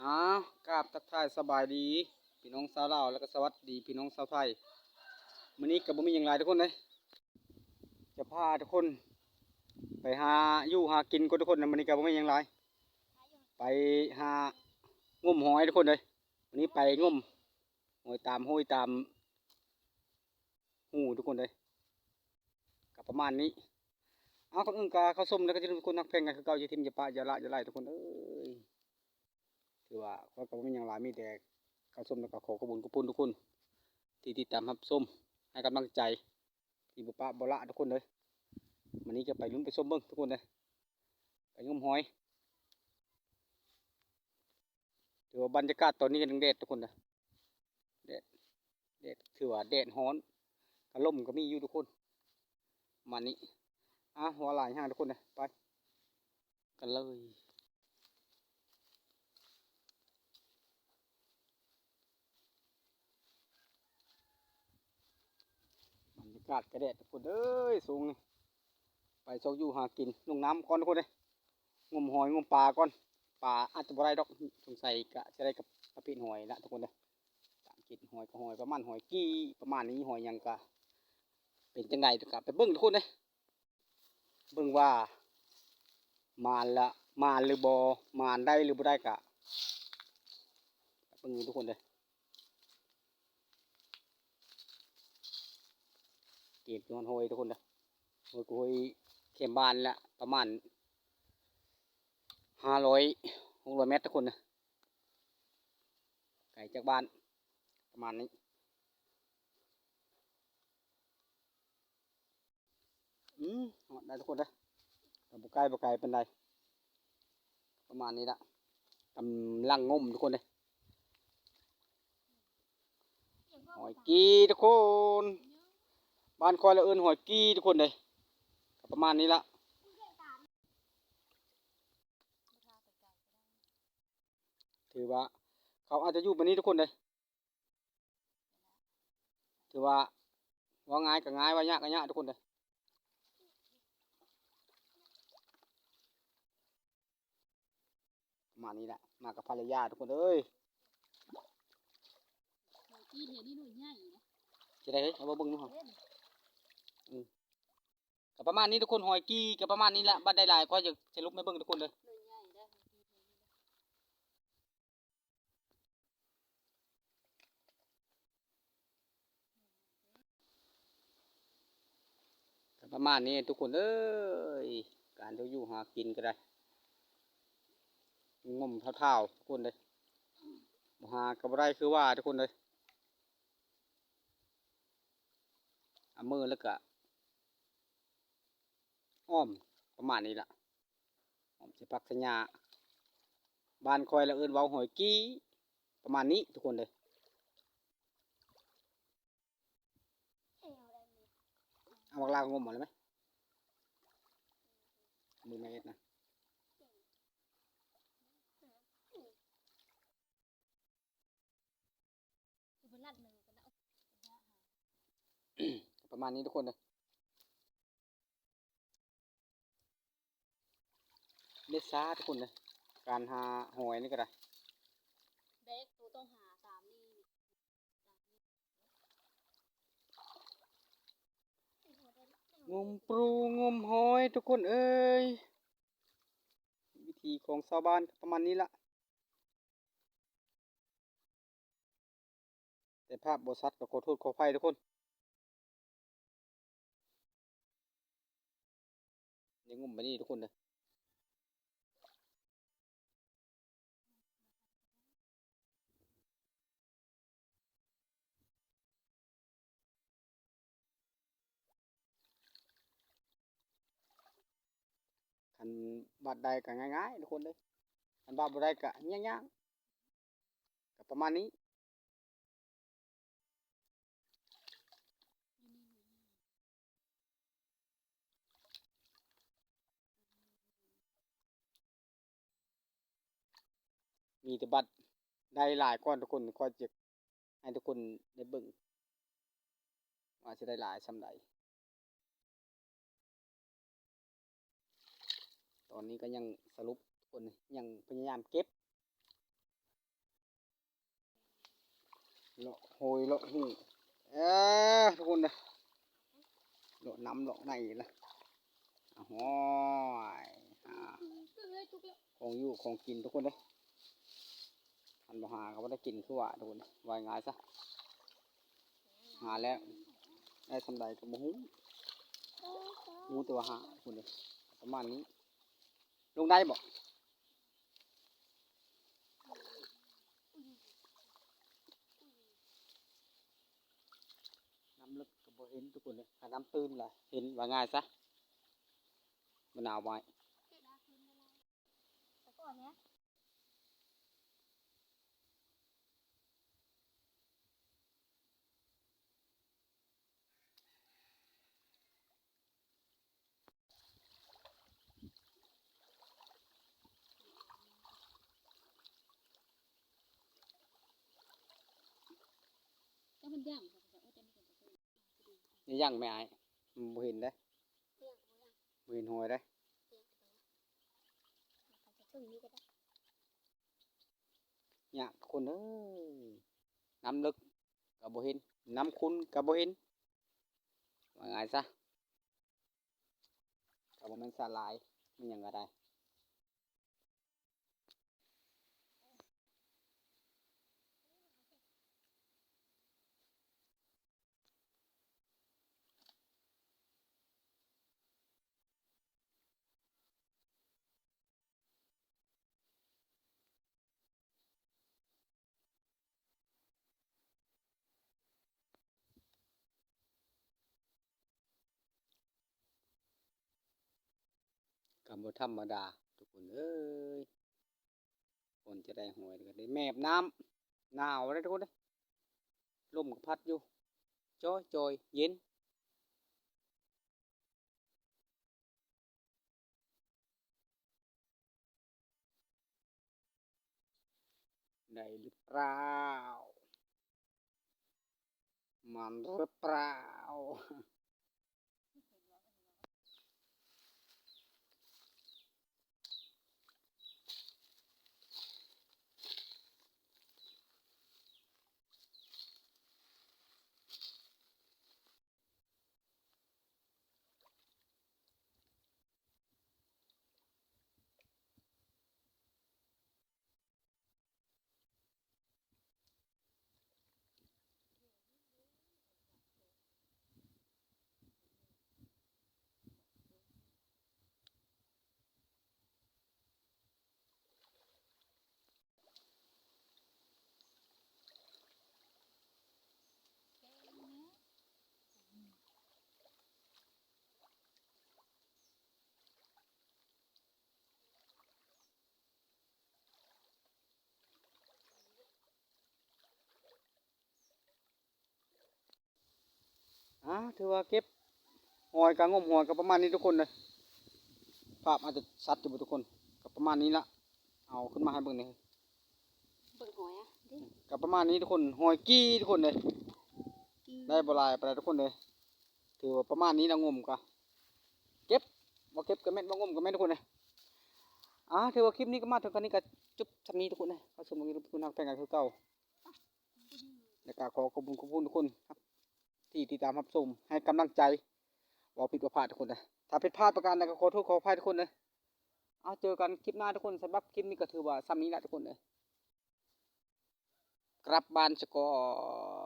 ອາ ກາບທັກທາຍສະບາຍດີພີ່ນ້ອງຊາວລາວ ແລ້ວກໍສະຫວັດດີພີ່ນ້ອງຊາວໄທ. ມື້ນີ້ກໍບໍ່ມີຫຍັງຫຼາຍທຸກຄົນເດ້ ຈະພາທຸກຄົນໄປຫາຢູ່ຫາກິນກ່ອນທຸກຄົນ. ມື້ນີ້ກໍບໍ່ມີຫຍັງຫຼາຍ ໄປຫາງົມຫອຍທຸກຄົນເດ້. ມື້ນີ້ໄປງົມຫອຍຕາມຫ້ວຍຕາມ ຮູ້ທຸກຄົນເດ້ ກໍປະມານນີ້. ເອົາ ກ່ອນອື່ນກໍເຂົ້າຊົມ ແລ້ວກໍຢ່າລືມທຸກຄົນຮັກແພງກັນຄືເກົ່າ ຢ່າຖິ້ມຢ່າປະຢ່າລະຢ່າໄຫຼທຸກຄົນເອີຍ. ຖືວ່າຂ້ອຍກໍບໍ່ມີຫຍັງຫຼາຍ ມີແຕ່ເຂົ້າຊົມ ແລ້ວກໍຂໍຂອບຄຸນຂອບຄຸນທຸກຄົນທີ່ຕິດຕາມຮັບຊົມ ໃຫ້ກຳລັງໃຈ ທີ່ບໍ່ປະບໍ່ລະທຸກຄົນເອີຍ. ມື້ນີ້ກໍໄປລຸ້ນໄປຊົມເບິ່ງທຸກຄົນເດີ ໄປງົມຫອຍ. ຖືວ່າບັນຍາກາດຕອນນີ້ກໍຍັງແດດທຸກຄົນເດີ ແດດ ແດດ ຖືວ່າແດດຮ້ອນ ກໍລົມກໍມີຢູ່ທຸກຄົນ ປະມານນີ້. ອາ ເວົ້າຫຼາຍຫຍັງທຸກຄົນເດີ ໄປກັນເລີຍ. ບັນຍາກາດກະແດດທຸກຄົນເອີຍ ສູງນີ້ ໄປຊອກຢູ່ຫາກິນ ລົງນ້ຳກ່ອນທຸກຄົນເອີຍ ງົມຫອຍງົມປາກ່ອນ. ປາອາດຈະບໍ່ໄດ້ດອກ ສົງໄສກະຈະໄດ້ກັບປະເພດຫອຍລະທຸກຄົນເອີຍ. ຕາມຄິດຫອຍກໍຫອຍ ປະມານຫອຍກີ້ ປະມານນີ້ ຫອຍຫຍັງກະເປັນຈັ່ງໃດ ກະໄປເບິ່ງທຸກຄົນເອີຍ. ເບິ່ງວ່າໝານລະ ໝານຫຼືບໍ່ ໝານໄດ້ຫຼືບໍ່ໄດ້ກະເບິ່ງຢູ່ທຸກຄົນເດີ. ເກມທີ່ຮອດຫ້ວຍທຸກຄົນເດີ ຫ້ວຍກໍຫ້ວຍແຄມບ້ານລະ ປະມານຫ້າຮ້ອຍ ຫົກຮ້ອຍແມັດທຸກຄົນເດີ ໄກຈາກບ້ານປະມານນີ້. ອືມ ຮອດໄດ້ທຸກຄົນເດີ ກໍບໍ່ໃກ້ບໍ່ໄກປານໃດ ປະມານນີ້ລະ ກຳລັງງົມທຸກຄົນເດີ. ຫອຍກີ້ທຸກຄົນ ບ້ານຂ້ອຍລະເອີ້ນຫອຍກີ້ທຸກຄົນເດີ ກໍປະມານນີ້ລະ. ຖືວ່າເຂົາອາດຈະຢູ່ປານນີ້ທຸກຄົນເດີ. ຖືວ່າເວົ້າງ່າຍກໍງ່າຍ ເວົ້າຍາກກໍຍາກທຸກຄົນເດີ. ປະມານນີ້ແຫຼະ ມາກັບພັນລະຍາທຸກຄົນເອີຍ. ຫອຍກີ້ແຖວນີ້ໜ່ວຍໃຫຍ່ນະ ຊິໄດ້ເຮີ້ຍ ເອົາມາເບິ່ງດູເຮົາ. ເອີ ກໍປະມານນີ້ທຸກຄົນ ຫອຍກີ້ກໍປະມານນີ້ແຫຼະ ບັດໄດ້ຫຼາຍຂ້ອຍຈະສະຫຼຸບໃຫ້ເບິ່ງທຸກຄົນເດີ. ກໍປະມານນີ້ທຸກຄົນເອີຍ ການເຈົ້າຢູ່ຫາກິນກໍໄດ້ ງົມທ້າວໆທຸກຄົນເອີຍ ບໍ່ຫາກໍບໍ່ໄດ້ຄືວ່າທຸກຄົນເອີຍ. ເອົາມືແລ້ວກະອ້ອມປະມານນີ້ລະ ອ້ອມໃສ່ຜັກໃສ່ຫຍ້າ ບ້ານຂ້ອຍລະເອີ້ນເວົ້າຫອຍກີ້ ປະມານນີ້ທຸກຄົນເດີ. ເອົາບັກລາວງົມເອົາໄດ້ໄໝ? ມືມາເຮັດນະ. ປະມານນີ້ທຸກຄົນເດີ ເຮັດຊ້າທຸກຄົນເດີ ການຫາຫອຍນີ້ກໍໄດ້ ແບກໂຕຕ້ອງຫາຕາມນີ້ ງົມປູ ງົມຫອຍທຸກຄົນເອີຍ ວິຖີຂອງຊາວບ້ານກໍປະມານນີ້ລະ. ແຕ່ພາບບໍ່ຊັດກໍຂໍໂທດຂໍອະໄພທຸກຄົນ ໄດ້ງົມປານນີ້ທຸກຄົນເດີ. ຄັນບາດໄດ້ກໍງ່າຍໆທຸກຄົນເດີ ຄັນບາດບໍ່ໄດ້ກໍຍາກໆ ກໍປະມານນີ້. ມີແຕ່ບັດໄດ້ຫຼາຍກ່ອນທຸກຄົນ ຂ້ອຍຈະໃຫ້ທຸກຄົນໄດ້ເບິ່ງວ່າຊິໄດ້ຫຼາຍສ່ຳໃດ. ຕອນນີ້ກໍຍັງສະຫຼຸບທຸກຄົນ ຍັງພະຍາຍາມເກັບ ເລາະໂຮຍເລາະຮູ ເອີ ທຸກຄົນເດີ ເລາະນ້ຳເລາະໃນລະ ໂອ້ຍ ຫາຂອງຢູ່ຂອງກິນທຸກຄົນເດີ ຄັນບໍ່ຫາກໍບໍ່ໄດ້ກິນ ຄືວ່າທຸກຄົນ ວ່າງ່າຍຊະ ຫາແລ້ວໄດ້ສ່ຳໃດກໍບໍ່ຮູ້ ຮູ້ແຕ່ວ່າຫາທຸກຄົນເດີ ປະມານນີ້ ລົງໄດ້ບໍ່? ນ້ຳເລິກກໍບໍ່ເຫັນທຸກຄົນເອີຍ ຖ້ານ້ຳຕື້ນລະເຫັນ ວ່າງ່າຍຊະ ບໍ່ໜາວບໍ່ອ້າຍ ຢ່າຍ່າງແມ່ອ້າຍ ບໍ່ເຫັນເດ້ ບໍ່ເຫັນຮອຍເດ້ ຍາກຄົນເອີຍ ນ້ຳເລິກກໍບໍ່ເຫັນ ນ້ຳຂຸ່ນກໍບໍ່ເຫັນ ວ່າງ່າຍຊະ ກໍບໍ່ແມ່ນສາຫຼາຍ ແມ່ນຫຍັງກໍໄດ້ ກໍບໍ່ທຳມະດາທຸກຄົນເອີຍ ຄົນຈະໄດ້ຫອຍກໍໄດ້ແມບນ້ຳ ໜາວເດ້ທຸກຄົນເດ້ ລົມກໍພັດຢູ່ ຈອຍໆ ເຢັນ. ໄດ້ຫຼືເປົ່າ? ມັນຫຼືເປົ່າ? ອ່າ ຖືວ່າເກັບຫອຍ ກະງົມຫອຍ ກະປະມານນີ້ທຸກຄົນເດີ ພາບອາດຈະຊັດຢູ່ບໍ່ທຸກຄົນ ກະປະມານນີ້ລະ ເອົາຂຶ້ນມາໃຫ້ເບິ່ງແດ່ ເບິ່ງຫອຍອະ ກະປະມານນີ້ທຸກຄົນ ຫອຍກີ່ທຸກຄົນເດີ ໄດ້ບໍ່ຫຼາຍປານໃດທຸກຄົນເດີ ຖືວ່າປະມານນີ້ລະ ງົມກະເກັບ ບໍ່ເກັບກະແມ່ນ ບໍ່ງົມກະແມ່ນທຸກຄົນເດີ ອ່າ ຖືວ່າຄລິບນີ້ກະມາເຖິງຂັ້ນນີ້ກະຈົບສ່ຳນີ້ທຸກຄົນເດີ ຂໍຊົມເບິ່ງຢູ່ທຸກຄົນຮັກແພງກັນຄືເກົ່າ. ແລະກະຂໍຂອບຄຸນຂອບຄຸນທຸກຄົນທີ່ຕິດຕາມຮັບຊົມໃຫ້ກຳລັງໃຈ ເວົ້າຜິດເວົ້າພາດທຸກຄົນເດີ ຖ້າຜິດພາດປະການໃດກະຂໍໂທດຂໍອະໄພທຸກຄົນເດີ ເອົາ ເຈີກັນຄລິບໜ້າທຸກຄົນ ສຳລັບຄລິບນີ້ກະຖືວ່າສ່ຳນີ້ລະທຸກຄົນເດີ ກັບບ້ານສະກ່ອນ.